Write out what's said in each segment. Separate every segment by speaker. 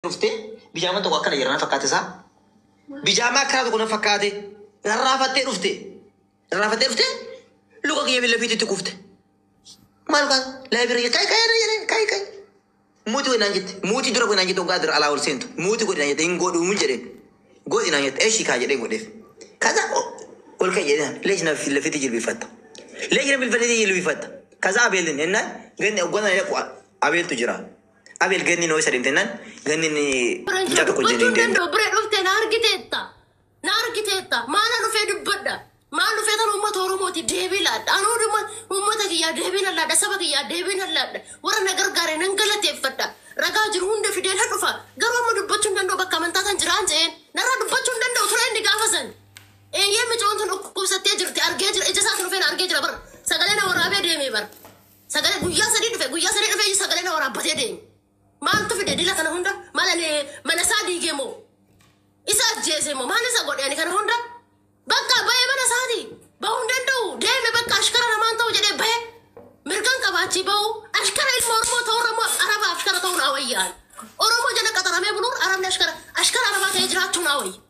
Speaker 1: Dhuftee bijaamaan tokko akkana jira na fakkaate isaa. Bijaamaa akkana tokko na fakkaate. Rarraafattee dhufte. Rarraafattee dhufte luka kiyya billa fiititti kufte. Maal kaan laayibiree kai kai jedhee kai kai. Muutii godhi naan jette. Muutii dura godhi naan jette, hoggaa dura alaa ol seentu. Muutii godhi naan jette, hin godhuu jedheen. Godhi naan jette, eeshii kaa jedheen godheef. Kaza ol kai jedheen leeshi na lafitti jilbifatta. Leeshi na bilfattee jilbifatta. Kaza abeelin jennaan ganni hoggaa sana dhaqu abeeltu jira. Abeel ganni noo isa deemte jennaan ganni mucaa tokko
Speaker 2: Dubbachuu
Speaker 1: jedheen
Speaker 2: hin
Speaker 1: deemte.
Speaker 2: danda'u. Biree dhuftee na argiteetta. Na argiteetta. Maala dhufee dubbadha. Maal dhufee tan uummata Oromooti deebii laadha. Anuu dhuma uummata kiyyaa deebii nan laadha. Saba kiyyaa deebii nan laadha. Warra na gargaare nan galateeffadha. Ragaa jiru hunda fidee na dhufa. Garuu amma dubbachuu hin danda'u, bakka amantaa tan jiraan je'een. Narraa dubbachuu hin danda'u ture inni gaafa san. Eeyyee, micoon tun dhukkubsattee jirti, argee jira. Ija isaatiin dhufee na argee jira bara. Sagalee na waraabee deemee bara. Sagalee guyyaa 3 dhufe, guyyaa 3 dhufee sagalee na waraabbatee deeme. Maaltu fide dila kana hunda? Maal, ani mana isaa diigee moo? Isa ajjeese moo? Maal isa godhe ani kana hunda? Bakka bahee mana isaati. Bahuu hin danda'u. Deeme bakka, ashkara namaan ta'u jedhee bahe. Mirgan qabaachii bahu, ashkara ilma Oromoo ta'uu irra immoo Arabaaf ashkara ta'uu naa wayyaan. Oromoo jala qaxaramee buluun Arabni ashkara Arabaa ta'ee jiraachuu naa wayya.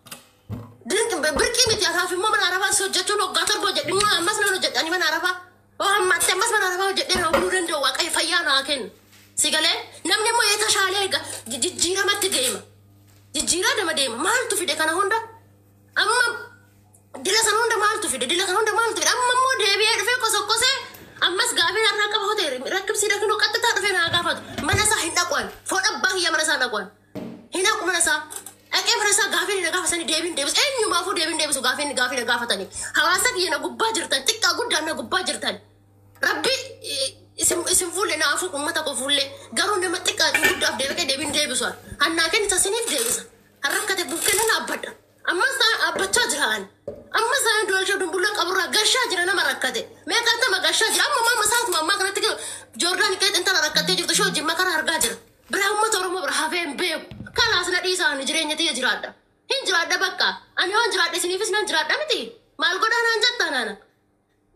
Speaker 2: Birqii miti anaaf immoo mana Arabaa si hojjechuun. Waggaa 7 hojjedhe immoo ammas nan hojjedhe ani mana Arabaa. Oo ammaatti ammas mana Arabaa hojjedhee naa buluu danda'u, Waaqayyo fayyaa naa kennu. Si galee, namni immoo የተሻለ jijjiiramatti deema. Jijjiiraa nama deema. Maaltu fide kana hunda? Amma dila sana hunda maaltu fide? Dila kana hunda maaltu fide? Amma immoo deebi'ee dhufee kosokkosee ammas gaafii narraa qaba hoteeri. Rakkibsii dhaqnu qaxxitaa dhufee naa gaafatu. Mana isaa hin dhaqu ani. Foon abbaa kiyya mana isaa hin dhaqu ani. Hin dhaqu mana isaa. Dhaqee mana isaa gaafii na gaafatanii deebiin deebisu. Eenyumaafuu deebiin deebisu gaafii na gaafatanii. Hawaasa kiyya na gubbaa jirtan, xiqqaa guddaan na gubbaa jirtan. Rabbi isin fuullee naafuu, uummata koo fuullee, garuu nama xiqqaa guddaaf deebi'ee deebiin deebisu. Hannaa kennita isiniif deebisa. Harrakkate bukkee nan dhaabbadha. Ammas dhaabbachaa jira ani. Ammas ta'an du'alcha dumbulla qaburraa gashaa jira nama rakkate. Meeqaan nama gashaa jira. Amma mamma isaatuma ammaa kanatti Joordaan keessa intala rakkattee jirtu ishee wajjin makara argaa jira. Biraa uummata Oromoo bira hafee hin beeku. Kalaas na dhiisaa, ani jireenya tiyya jiraadha. Hin jiraadha bakka. Ani yoon jiraadhe isiniifis nan jiraadha miti. Maal godhaa naan jettaa naana?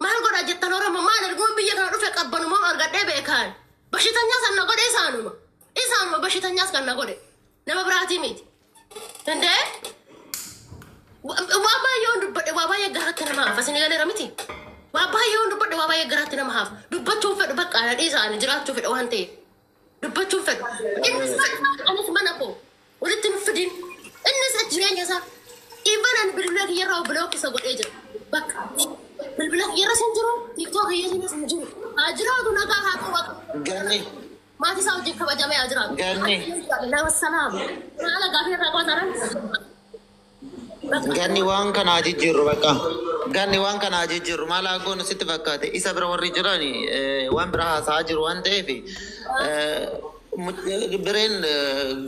Speaker 2: Maal godhaa jettan Oromoo? Maal erguma biyya kana dhufe qabbanumaa argadhee beekaan. Bashitanyaas kan na godhe isaanuma. Isaanuma bashitanyaas kan na godhe. Nama biraatii miti. Danda'ee? Waa baay'ee yoon dubbadhe waa baay'ee garaatti nama hafa. Isin galeera miti. Waa baay'ee yoon dubbadhe waa baay'ee garaatti nama hafa. Dubbachuun fedhu bakka, ana dhiisa, ani jiraachuu fedha waan ta'eef. Dubbachuun fedhu. Innis anis mana koo walitti nu fidin. Innis jireenya isaa. Even ani bilbila kiyyarraa block isa godhee jira. Bakka. Bilbila kiyyarras hin jiru. TikTok kiyyarras hin jiru. Haa jiraatu, nagaa haa ta'u Waaqa.
Speaker 1: Ganni.
Speaker 2: Maatii isaa wajjin kabajamee haa jiraatu.
Speaker 1: Ganni.
Speaker 2: Nama salaam. Haala gaafii irraa qabatan.
Speaker 1: Ganni, waan kanaa jijjiirru bakka. Ganni, waan kanaa jijjiirru maal haa goonu sitti fakkaate? Isa bira warri jiran waan bira haasa'aa jiru waan ta'eef, bireen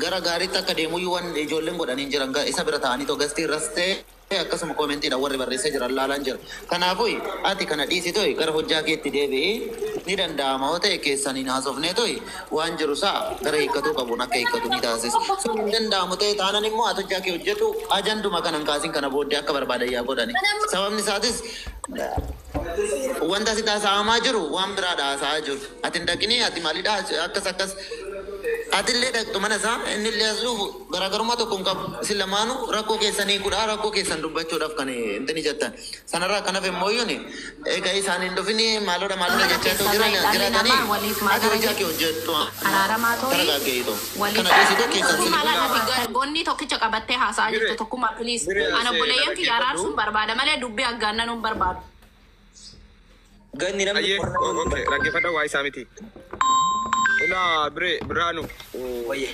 Speaker 1: gara gaariitti akka deemuyyuu waan ijoolleen godhanii jiran isa bira ta'anii too gastii irras ta'e akkasuma koomentiidhaan warri barreessee jiran laalaan jira. Kanaafuu ati kana dhiisitoo gara hojjaa keetti deebi'ee, ni danda'ama yoo ta'e keessaniin haasofnee too waan jiru isaa gara hiikkatuu qabuun akka hiikkatu ni taasisa. Sun hin danda'amu ta'e taanan immoo ati hojjaa kee hojjetu, ajanduma kanan kaasin, kana booddee akka barbaadan yaa godhani. Sababni isaatis wanta asitti haasa'amaa jiru waan biraadha haasa'aa jiru. Ati hin dhaqinii, ati maalidha, akkas akkas. Atillee dhaqxu mana isaa, inni illee as dhufu garaagarummaa tokko hin qabu. Isin lamaanuu rakkoo keessanii kudha rakkoo keessan dubbachuudhaaf kan intini jettan. Sanarraa kanaaf immoo iyyuun egaa isaan hin dhufini maaloodha maaloodha
Speaker 3: Mana
Speaker 1: jechaa
Speaker 3: keessan
Speaker 1: jiran
Speaker 3: dhalli
Speaker 1: jiraatanii
Speaker 3: namaa waliif
Speaker 1: ati
Speaker 3: maagara
Speaker 1: hojjaa kee hojjettu
Speaker 3: araaramaa to'i
Speaker 1: taragaaggeeyitu.
Speaker 3: Waliif
Speaker 1: Kana dhiisitoo keessan
Speaker 3: Tokkummaa
Speaker 1: sili.
Speaker 3: laata fi goonni tokkicha qabattee haasa'aa jirtu.
Speaker 4: Bire,
Speaker 3: Tokkummaa, please.
Speaker 4: bire
Speaker 3: Ana
Speaker 4: asee
Speaker 3: obboleeyyan kiyya
Speaker 4: dhaggeeffadhu.
Speaker 3: araarsuun barbaada malee dubbii aggaannanuun barbaadu.
Speaker 1: Ganni namni
Speaker 4: Ayyee, okay, dhaggeeffadha, waa isaa miti. Ilaa bire, Biraanu.
Speaker 1: Wayye.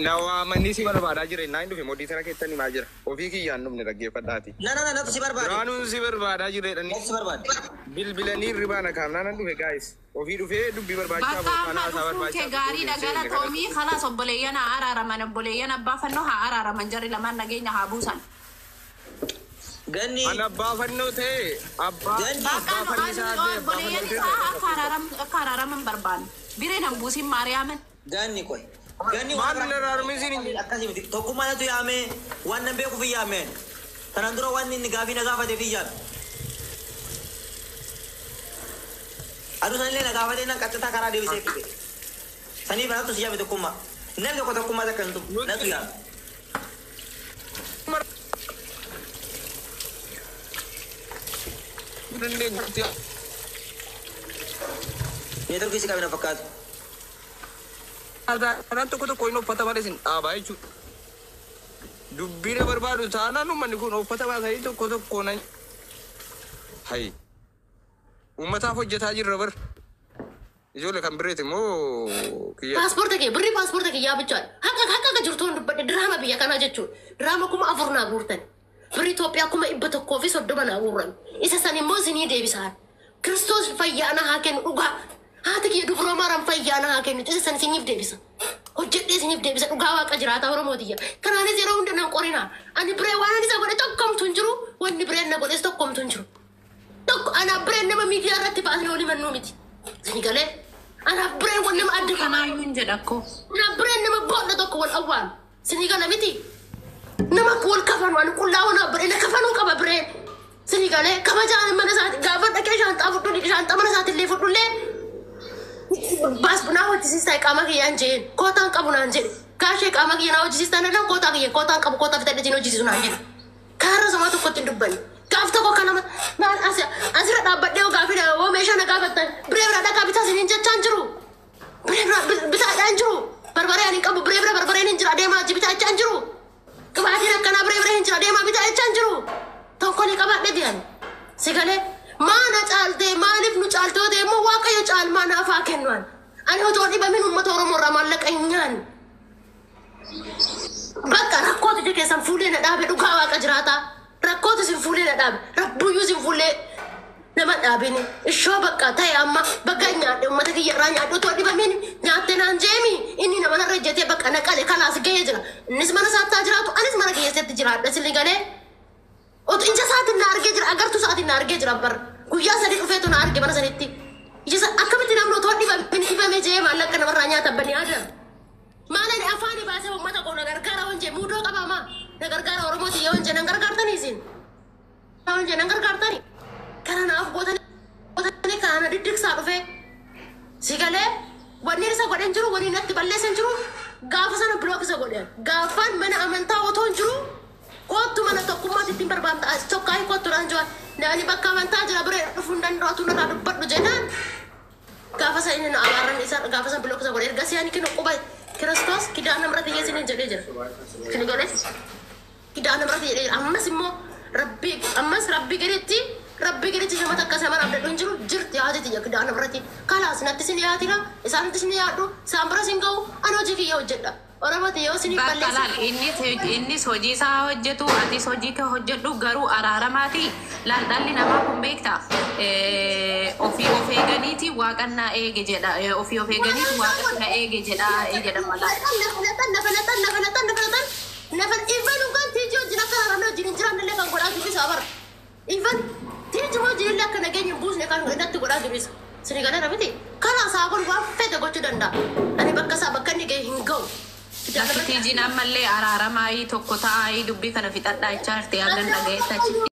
Speaker 4: Na waamanii si barbaadaa jira. Innaa hin dhufe modii sana keessatti himaa jira. Ofii kiyyaan dhufne, dhaggeeffadhaati.
Speaker 1: Na na na natu si barbaade.
Speaker 4: Biraanuun si barbaadaa jira jedhanii
Speaker 1: Natu si barbaade.
Speaker 4: bilbilanii hirribaa na kaafnaan nan dhufe, guys. Ofii dhufee dubbii barbaachaa
Speaker 3: Bakka amma
Speaker 4: haasaa
Speaker 3: dhufuun kee
Speaker 4: barbaachisaa
Speaker 3: gaariidha, galatoomii. Kalaas obboleeyyan haa araaraman, obboleeyyan abbaa fannoo haa araaraman, jarri lamaan nageenya haa buusan.
Speaker 1: Ganni.
Speaker 4: An abbaa fannoo ta'e abbaa
Speaker 1: Ganni.
Speaker 3: Bakka
Speaker 4: abbaa
Speaker 3: nu
Speaker 4: fannisaa
Speaker 3: ani
Speaker 4: ta'e abbaa
Speaker 3: obboleeyyan
Speaker 4: fannoo
Speaker 3: isaa
Speaker 4: ta'e.
Speaker 3: akka araaraman barbaanne. Bireen han buusin Maariyaamin.
Speaker 1: Ganni qoy. Ganni
Speaker 4: Maal
Speaker 1: waan
Speaker 4: hin araarmisiin hin
Speaker 1: biraa akkasii miti. Tokkummaa natu yaamee, waan nan beekuuf hin yaameen. Kanaan dura waan inni gaafii na gaafateef hin yaame. Aduu sanillee na gaafatee nan qaxxitaa karaa deebisee fide. Saniif anatu si yaame, Tokkummaa. Namni tokko tokkummaa takka hin tuqu. Natu yaama. Neetworkii si qabina fakkaatu.
Speaker 4: Kanaan tokko tokko inni uffata malee isin dhaabaa jechuudha. Dubbiin barbaadu taanaan uummanni kun uffata baasanii tokko tokko nan. Hayi. Uummataaf hojjetaa jirra bar. Ijoollee kan bireeti immoo kiyya.
Speaker 2: Paaspoorta kee birrii paaspoorta kiyyaa bichaadha. Haqa haqa akka jirtu dubbadhe diraama biyya kanaa jechuudha. Diraama 4000 naa guurtan. Birrii Itoophiyaa 130,000 naa guuran. Isa san immoo isinii deebisaan. Kiristoos fayyaa na haa kennu dhugaa. Haati kiyya dubroo maaraan fayyaa na haa kennu. Isa san isiniif deebisa. Hojjedhee isiniif deebisa dhugaa waaqa jiraata Oromootiyya. Kanaanis yeroo hunda nan qorinaa. Ani biree waan ani isa godhe tokkomtu hin jiru. Wanni bireen na godhes tokkomtu hin jiru. Tokko anaaf bireen nama miidiyaa irratti baasnee olii mannuu miti. Isin galee anaaf bireen wan nama adda
Speaker 3: Kanaayyuu hin jedha akkoo.
Speaker 2: Anaaf bireen nama boolla tokko wal awwaalu. Isin gala miti. Nama wal kafanu ani qullaa'uu naaf bireen kafanuu qaba bireen. Isin galee kabajaan mana isaati gaafa dhaqee shaanxaa fudhu shaanxaa mana isaati illee fudhullee baas naa hojjisiistaa qaama kiyyaan jeen kootaan qabu naan jedhe kaashee qaama kiyya naa hojjisiistaa naan kootaa kiyya kootaan qabu kootaa fitadhe siin hojjisiisu naan jedhe. Kaarra samaa tokkotti hin dubbanne. Gaaf tokko kan nama naan asirra dhaabbadhee hoo gaafii hoo meeshaa na gaafattan biree bira dhaqaa bitaa isiniin jechaa hin jiru. Biree bira bitaadhaa hin jiru. Barbaree ani hin qabu biree bira barbareen hin jira deemaa achi bitaa jechaa hin jiru. Qibaatiin akkanaa biree bira hin jira deemaa bitaa jechaa hin jiru. Tokko ni qabaadhe diyan. Si galee maana caaltee maaliif nu caaltee yoo ta'e immoo Waaqayyo caalmaa naaf haa kennu ani. Ani otoo dhibamin uummata Oromoo irraa maallaqa hin nyaanne. Bakka rakkootu ija keessan fuullee na dhaabe dhugaa waaqa jiraataa. Rakkootu isin fuullee na dhaabe. Rabbuyyuu isin fuullee nama dhaabini. Ishoo bakka ta'e amma bakka nyaadhe uummata kiyya irraa nyaadhe otoo dhibamin nyaatte naan jeemi inni nama narra ejjetee bakka na qale kalaas gahee jira. Innis mana isaatti haa jiraatu anis mana keessatti jiraadha isin galee. Otu ija isaatiin na argee jira agartuu isaatiin na argee jira bar. Guyyaa sadii dhufeetu na arge mana sanitti. Ija isaa akkamitti namni otoo dhibamin dhibame jee maallaqa namarraa nyaata bani aadam. Maal ani afaanii baasee uummata koo na gargaara waan jee muudoo qabaamaa na gargaara Oromooti yoo hin jee nan gargaartanii isin. Waan jee nan gargaartanii. Kana naaf gootanii kana na diddigsaa dhufee. Si galee wanni isa godhe hin jiru wanni natti balleesse hin jiru gaafa sana bilook isa godhe. Gaafaan mana amantaa otoo hin jiru kootu mana tokkummaatti ittiin barbaadamta as tokkaayi kootu naan jiran. Ani bakka amantaa jira biree dhufuu hin danda'u atuu narraa dubbadhu jennaan. Gaafa sana inni na abaarran isa gaafa sana bilook isa godhe ergasii ani kinu quba Kiristoos kidaana mirati yeesiniin jedhee jira. Kini galee kidaana mirati jedhee jira. Ammas immoo rabbii ammas rabbii gaditti rabbii gaditti nama takka sama abdadhu hin jiru jirti haati tiyya kidaana mirati. Kalaas natti sin dhiyaatina isaanitti sin dhiyaadhu isaan bira sin ga'u ani hojii kiyya hojjedha. Oromooti yoo isiniif
Speaker 3: Bakka
Speaker 2: balleesse.
Speaker 3: laal innis hojii isaa hojjetu atis hojii kee hojjedhu garuu araaramaati laal dhalli namaa kun beekta ofii of eeganiiti waaqan na eege jedha ofii of eeganiiti waaqatu na eege jedha jedhama laal.
Speaker 2: Even dhugaan tiijii wajjin akka araarame wajjin hin jiraanne illee kan godhaa jiru isa bara. Even tiijii wajjin illee akka nageenya hin buusne kan natti godhaa jiru isa. Sini galeera miti. Karaa isaa kun waan fedhe gochuu danda'a. Ani bakka isaa bakka inni ga'e hin ga'u.
Speaker 3: Lakki tiijiin ammallee araaramaayii tokko ta'aayii dubbii kana fixadhaa jechaa jirti haalan dhagayetti achitti.